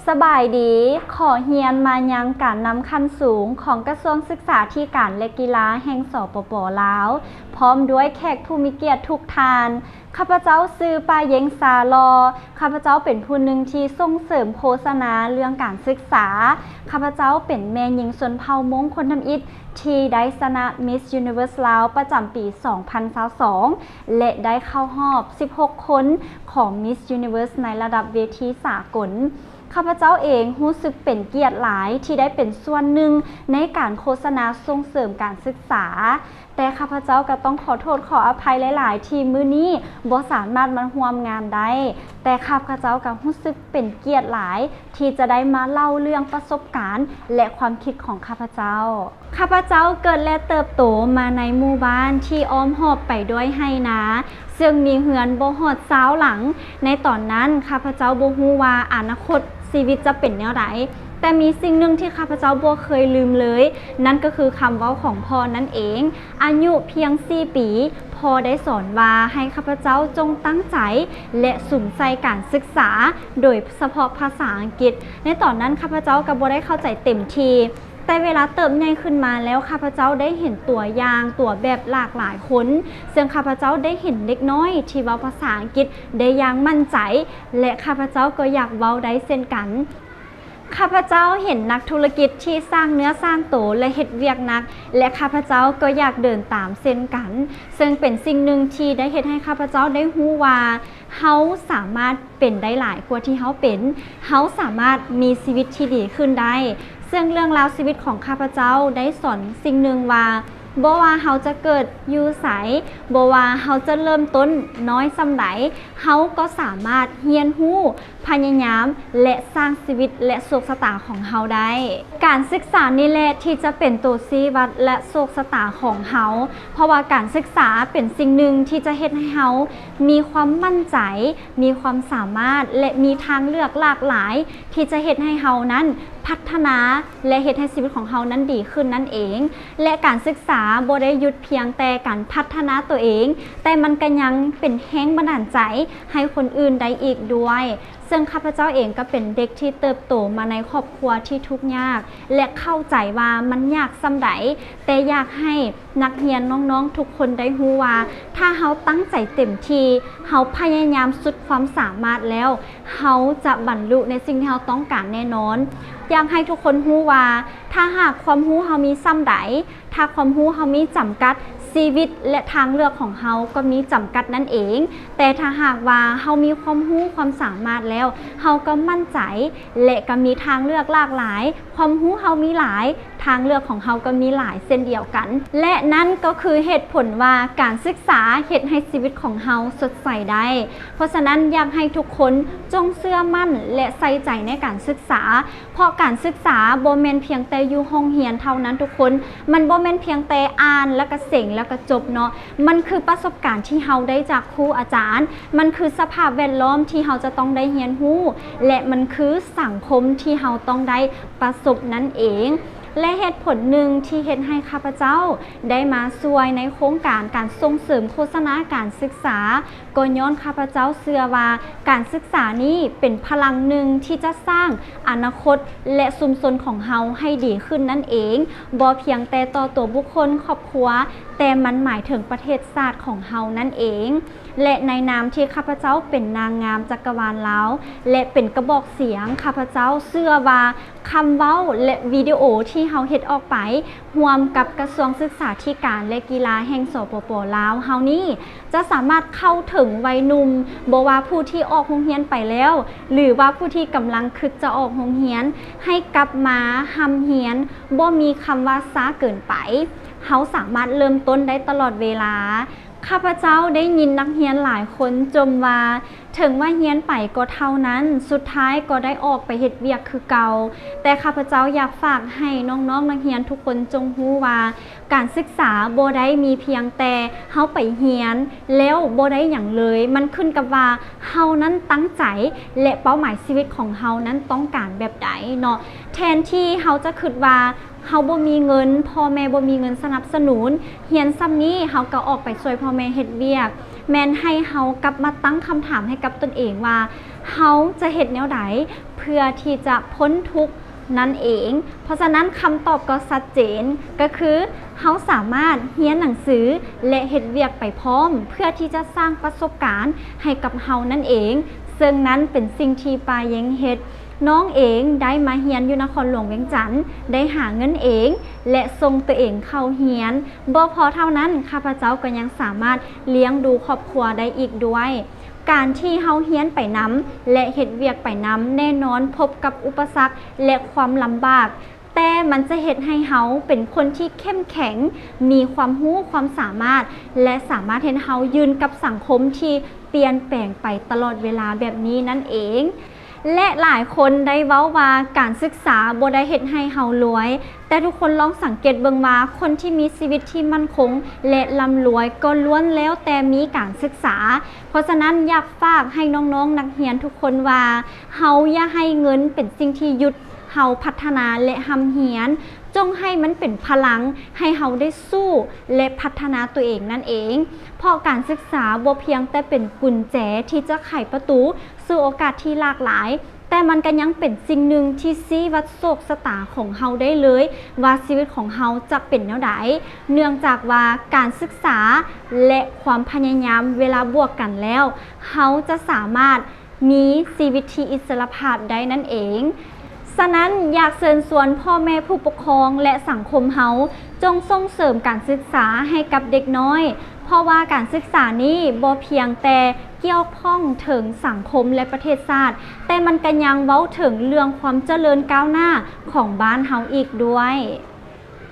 ສະບາຍດີ, ຂໍຮຽນມາຍັງການນຳຂັ້ນສູງຂອງກະຊວງສຶກສາທິການ ແລະ ກິລາແຫ່ງ ສປປ ລາວ, ພ້ອມດ້ວຍແຂກຜູ້ມີກຽດທຸກທ່ານ. ຂ້າພະເຈົ້າຊື່ ປາເຢງ ສາຫຼໍ່. ຂ້າພະເຈົ້າເປັນຜູ້ໜຶ່ງທີ່ສົ່ງເສີມໂຄສະນາເລື່ອງການສຶກສາ. ຂ້າພະເຈົ້າເປັນແມ່ຍິງຊົນເຜົ່າມົ້ງຄົນທຳອິດ ທີ່ໄດ້ຊະນະ Miss Universe ລາວ ປະຈຳປີສອງພັນຊາວສອງ ແລະ ໄດ້ເຂົ້າຮອບສິບຫົກຄົນຂອງ Miss Universe ໃນລະດັບເວທີສາກົນ. ຂ້າພະເຈົ້າເອງຮູ້ສຶກເປັນກຽດຫຼາຍທີ່ໄດ້ເປັນສ່ວນໜຶ່ງໃນການໂຄສະນາສົ່ງເສີມການສຶກສາ, ແຕ່ຂ້າພະເຈົ້າກໍຕ້ອງຂໍໂທດຂໍອະໄພຫຼາຍໆ ທີ່ມື້ນີ້ບໍ່ສາມາດມາຮ່ວມງານໄດ້, ແຕ່ຂ້າພະເຈົ້າກໍຮູ້ສຶກເປັນກຽດຫຼາຍທີ່ຈະໄດ້ມາເລົ່າເລື່ອງປະສົບການ ແລະ ຄວາມຄິດຂອງຂ້າພະເຈົ້າ. ຂ້າພະເຈົ້າເກີດ ແລະ ເຕີບໂຕມາໃນໝູ່ບ້ານທີ່ອ້ອມຮອບໄປດ້ວຍໄຮ່ນາ, ເຊິ່ງມີເຮືອນບໍ່ຮອດຊາວຫຼັງ. ໃນຕອນນັ້ນ ຂ້າພະເຈົ້າບໍ່ຮູ້ວ່າອະນາຄົດຊີວິດຈະເປັນແນວໃດ, ແຕ່ມີສິ່ງໜຶ່ງທີ່ຂ້າພະເຈົ້າບໍ່ເຄີຍລືມເລີຍ, ນັ້ນກໍຄືຄຳເວົ້າຂອງພໍ່ນັ້ນເອງ. ອາຍຸພຽງສີ່ປີ, ພໍ່ໄດ້ສອນວ່າໃຫ້ຂ້າພະເຈົ້າຈົ່ງຕັ້ງໃຈ ແລະ ສຸມໃສ່ການສຶກສາ, ໂດຍສະເພາະພາສາອັງກິດ. ໃນຕອນນັ້ນ ຂ້າພະເຈົ້າກໍບໍ່ໄດ້ເຂົ້າໃຈເຕັມທີ່. ແຕ່ເວລາເຕີບໃຫຍ່ຂຶ້ນມາແລ້ວ ຂ້າພະເຈົ້າໄດ້ເຫັນຕົວຢ່າງ, ຕົວແບບຫຼາກຫຼາຍຄົນ, ເຊິ່ງຂ້າພະເຈົ້າໄດ້ເຫັນເດັກນ້ອຍທີ່ເວົ້າພາສາອັງກິດໄດ້ຢ່າງໝັ້ນໃຈ ແລະ ຂ້າພະເຈົ້າກໍຢາກເວົ້າໄດ້ເຊັ່ນກັນ. ຂ້າພະເຈົ້າເຫັນນັກທຸລະກິດທີ່ສ້າງເນື້ອສ້າງໂຕ ແລະ ເຮັດວຽກໜັກ, ແລະ ຂ້າພະເຈົ້າກໍຢາກເດີນຕາມເຊັ່ນກັນ, ເຊິ່ງເປັນສິ່ງໜຶ່ງທີ່ໄດ້ເຮັດໃຫ້ຂ້າພະເຈົ້າໄດ້ຮູ້ວ່າ ເຮົາສາມາດເປັນໄດ້ຫຼາຍກວ່າທີ່ເຮົາເປັນ, ເຮົາສາມາດມີຊີວິດທີ່ດີຂຶ້ນໄດ້. ເຊິ່ງເລື່ອງລາວຊີວິດຂອງຂ້າພະເຈົ້າໄດ້ສອນສິ່ງໜຶ່ງວ່າ ບໍ່ວ່າເຮົາຈະເກີດຢູ່ໃສ, ບໍ່ວ່າເຮົາຈະເລີ່ມຕົ້ນນ້ອຍສ່ຳໃດ, ເຮົາກໍສາມາດຮຽນຮູ້, ພະຍາຍາມ ແລະ ສ້າງຊີວິດ ແລະ ໂຊກຊະຕາຂອງເຮົາໄດ້. ການສຶກສານີ້ແຫຼະທີ່ຈະເປັນໂຕຊີ້ວັດ ແລະ ໂຊກຊະຕາຂອງເຮົາ, ເພາະວ່າການສຶກສາເປັນສິ່ງໜຶ່ງທີ່ຈະເຮັດໃຫ້ເຮົາມີຄວາມໝັ້ນໃຈ, ມີຄວາມສາມາດ ແລະ ມີທາງເລືອກຫຼາກຫຼາຍ ທີ່ຈະເຮັດໃຫ້ເຮົານັ້ນພັດທະນາ ແລະ ເຮັດໃຫ້ຊີວິດຂອງເຮົານັ້ນດີຂຶ້ນນັ້ນເອງ. ແລະ ການສຶກສາບໍ່ໄດ້ຢຸດພຽງແຕ່ການພັດທະນາຕົວເອງ, ແຕ່ມັນກໍຍັງເປັນແຮງບັນດານໃຈໃຫ້ຄົນອື່ນໄດ້ອີກດ້ວຍ. ເຊິ່ງຂ້າພະເຈົ້າເອງກໍເປັນເດັກທີ່ເຕີບໂຕມາໃນຄອບຄົວທີ່ທຸກຍາກ ແລະ ເຂົ້າໃຈວ່າມັນຍາກສ່ຳໃດ, ແຕ່ຢາກໃຫ້ ນັກຮຽນນ້ອງໆທຸກຄົນໄດ້ຮູ້ວ່າ ຖ້າເຮົາຕັ້ງໃຈເຕັມທີ່, ເຮົາພະຍາຍາມສຸດຄວາມສາມາດແລ້ວ, ເຮົາຈະບັນລຸໃນສິ່ງທີ່ເຮົາຕ້ອງການແນ່ນອນ. ຢາກໃຫ້ທຸກຄົນຮູ້ວ່າ ຖ້າຫາກຄວາມຮູ້ເຮົາມີສ່ຳໃດ, ຖ້າຄວາມຮູ້ເຮົາມີຈຳກັດ, ຊີວິດ ແລະ ທາງເລືອກຂອງເຮົາກໍມີຈຳກັດນັ້ນເອງ. ແຕ່ຖ້າຫາກວ່າເຮົາມີຄວາມຮູ້ຄວາມສາມາດແລ້ວ, ເຮົາກໍໝັ້ນໃຈ ແລະ ກໍມີທາງເລືອກຫຼາກຫຼາຍ. ຄວາມຮູ້ເຮົາມີຫຼາຍ, ທາງເລືອກຂອງເຮົາກໍມີຫຼາຍເຊັ່ນດຽວກັນ. ແລະ ນັ້ນກໍຄືເຫດຜົນວ່າການສຶກສາເຮັດໃຫ້ຊີວິດຂອງເຮົາສົດໃສໄດ້. ເພາະສະນັ້ນ ຢາກໃຫ້ທຸກຄົນຈົ່ງເຊື່ອໝັ້ນ ແລະ ໃສ່ໃຈໃນການສຶກສາ, ເພາະການສຶກສາບໍ່ແມ່ນພຽງແຕ່ຢູ່ຫ້ອງຮຽນເທົ່ານັ້ນທຸກຄົນ, ມັນບໍ່ແມ່ນພຽງແຕ່ອ່ານແລ້ວກໍເສັງແລ້ວກໍຈົບເນາະ, ມັນຄືປະສົບການທີ່ເຮົາໄດ້ຈາກຄູອາຈານ, ມັນຄືສະພາບແວດລ້ອມທີ່ເຮົາຈະຕ້ອງໄດ້ຮຽນຮູ້ ແລະ ມັນຄືສັງຄົມທີ່ເຮົາຕ້ອງໄດ້ປະສົບນັ້ນເອງ. ແລະ ເຫດຜົນໜຶ່ງທີ່ເຮັດໃຫ້ຂ້າພະເຈົ້າໄດ້ມາຊ່ວຍໃນໂຄງການການສົ່ງເສີມໂຄສະນາການສຶກສາ ກໍຍ້ອນຂ້າພະເຈົ້າເຊື່ອວ່າການສຶກສານີ້ເປັນພະລັງໜຶ່ງທີ່ຈະສ້າງອະນາຄົດ ແລະ ຊຸມຊົນຂອງເຮົາໃຫ້ດີຂຶ້ນນັ້ນເອງ, ບໍ່ພຽງແຕ່ຕໍ່ຕົວບຸກຄົນ, ຄອບຄົວ, ແຕ່ມັນໝາຍເຖິງປະເທດຊາດຂອງເຮົານັ້ນເອງ. ແລະ ໃນນາມທີ່ຂ້າພະເຈົ້າເປັນນາງງາມຈັກກະວານລາວ ແລະ ເປັນກະບອກສຽງ, ຂ້າພະເຈົ້າເຊື່ອວ່າຄຳເວົ້າ ແລະ ວິດີໂອທີ່ເຮົາເຮັດອອກໄປ ຮ່ວມກັບກະຊວງສຶກສາທິການ ແລະ ກິລາແຫ່ງ ສປປ ລາວ ເຮົານີ້ ຈະສາມາດເຂົ້າເຖິງໄວໜຸ່ມ, ບໍ່ວ່າຜູ້ທີ່ອອກໂຮງຮຽນໄປແລ້ວ ຫຼື ວ່າຜູ້ທີ່ກຳລັງຄິດຈະອອກໂຮງຮຽນ, ໃຫ້ກັບມາຮ່ຳຮຽນ, ບໍ່ມີຄຳວ່າຊ້າເກີນໄປ. ເຮົາສາມາດເລີ່ມຕົ້ນໄດ້ຕະຫຼອດເວລາ. ຂ້າພະເຈົ້າໄດ້ຍິນນັກຮຽນຫຼາຍຄົນຈົ່ມວ່າ ເຖິງວ່າຮຽນໄປກໍເທົ່ານັ້ນ, ສຸດທ້າຍກໍໄດ້ອອກໄປເຮັດວຽກຄືເກົ່າ. ແຕ່ຂ້າພະເຈົ້າຢາກຝາກໃຫ້ນ້ອງໆນັກຮຽນທຸກຄົນຈົ່ງຮູ້ວ່າ ການສຶກສາບໍ່ໄດ້ມີພຽງແຕ່ເຮົາໄປຮຽນແລ້ວບໍ່ໄດ້ຫຍັງເລີຍ, ມັນຂຶ້ນກັບວ່າເຮົານັ້ນຕັ້ງໃຈ ແລະ ເປົ້າໝາຍຊີວິດຂອງເຮົານັ້ນຕ້ອງການແບບໃດເນາະ. ແທນທີ່ເຮົາຈະຄິດວ່າ ເຮົາບໍ່ມີເງິນ, ພໍ່ແມ່ບໍ່ມີເງິນສະໜັບສະໜູນ, ຮຽນສ່ຳນີ້ເຮົາກໍອອກໄປຊ່ວຍພໍ່ແມ່ເຮັດວຽກ. ແມ່ນໃຫ້ເຮົາກັບມາຕັ້ງຄຳຖາມໃຫ້ກັບຕົນເອງວ່າ ເຮົາຈະເຮັດແນວໃດ ເພື່ອທີ່ຈະພົ້ນທຸກນັ້ນເອງ. ເພາະສະນັ້ນຄຳຕອບກໍຊັດເຈນ ກໍຄືເຮົາສາມາດຮຽນໜັງສື ແລະ ເຮັດວຽກໄປພ້ອມ ເພື່ອທີ່ຈະສ້າງປະສົບການໃຫ້ກັບເຮົານັ້ນເອງ. ເຊິ່ງນັ້ນເປັນສິ່ງທີ່ປາເຢງເຮັດ. ນ້ອງເອງໄດ້ມາຮຽນຢູ່ນະຄອນຫຼວງວຽງຈັນ, ໄດ້ຫາເງິນເອງ ແລະ ສົ່ງຕົວເອງເຂົ້າຮຽນ. ບໍ່ພໍເທົ່ານັ້ນ, ຂ້າພະເຈົ້າກໍຍັງສາມາດລ້ຽງດູຄອບຄົວໄດ້ອີກດ້ວຍ. ການທີ່ເຮົາຮຽນໄປນຳ ແລະ ເຮັດວຽກໄປນຳ, ແນ່ນອນພົບກັບອຸປະສັກ ແລະ ຄວາມລຳບາກ, ແຕ່ມັນຈະເຮັດໃຫ້ເຮົາເປັນຄົນທີ່ເຂັ້ມແຂງ, ມີຄວາມຮູ້ຄວາມສາມາດ ແລະ ສາມາດເຮັດໃຫ້ເຮົາຢືນກັບສັງຄົມທີ່ປ່ຽນແປງໄປຕະຫຼອດເວລາແບບນີ້ນັ້ນເອງ. ແລະ ຫຼາຍຄົນໄດ້ເວົ້າວ່າການສຶກສາບໍ່ໄດ້ເຮັດໃຫ້ເຮົາລວຍ, ແຕ່ທຸກຄົນລອງສັງເກດເບິ່ງວ່າ ຄົນທີ່ມີຊີວິດທີ່ໝັ້ນຄົງ ແລະ ລ່ຳລວຍກໍລ້ວນແລ້ວແຕ່ມີການສຶກສາ. ເພາະສະນັ້ນ ຢາກຝາກໃຫ້ນ້ອງໆນັກຮຽນທຸກຄົນວ່າ ເຮົາຢ່າໃຫ້ເງິນເປັນສິ່ງທີ່ຢຸດເຮົາພັດທະນາ ແລະ ຮ່ຳຮຽນ, ຈົ່ງໃຫ້ມັນເປັນພະລັງໃຫ້ເຮົາໄດ້ສູ້ ແລະ ພັດທະນາຕົວເອງນັ້ນເອງ. ເພາະການສຶກສາບໍ່ພຽງແຕ່ເປັນກຸນແຈທີ່ຈະໄຂປະຕູສູ່ໂອກາດທີ່ຫຼາກຫຼາຍ, ແຕ່ມັນກໍຍັງເປັນສິ່ງໜຶ່ງທີ່ຊີ້ວັດໂຊກຊະຕາຂອງເຮົາໄດ້ເລີຍ ວ່າຊີວິດຂອງເຮົາຈະເປັນແນວໃດ, ເນື່ອງຈາກວ່າການສຶກສາ ແລະ ຄວາມພະຍາຍາມເວລາບວກກັນແລ້ວ, ເຮົາຈະສາມາດມີຊີວິດທີ່ອິດສະຫຼະພາບໄດ້ນັ້ນເອງ. ສະນັ້ນ ຢາກເຊີນຊວນພໍ່ແມ່ຜູ້ປົກຄອງ ແລະ ສັງຄົມເຮົາ ຈົ່ງສົ່ງເສີມການສຶກສາໃຫ້ກັບເດັກນ້ອຍ, ເພາະວ່າການສຶກສານີ້ບໍ່ພຽງແຕ່ກ່ຽວຂ້ອງເຖິງສັງຄົມ ແລະ ປະເທດຊາດ, ແຕ່ມັນກໍຍັງເວົ້າເຖິງເລື່ອງຄວາມຈະເລີນກ້າວໜ້າຂອງບ້ານເຮົາອີກດ້ວຍ.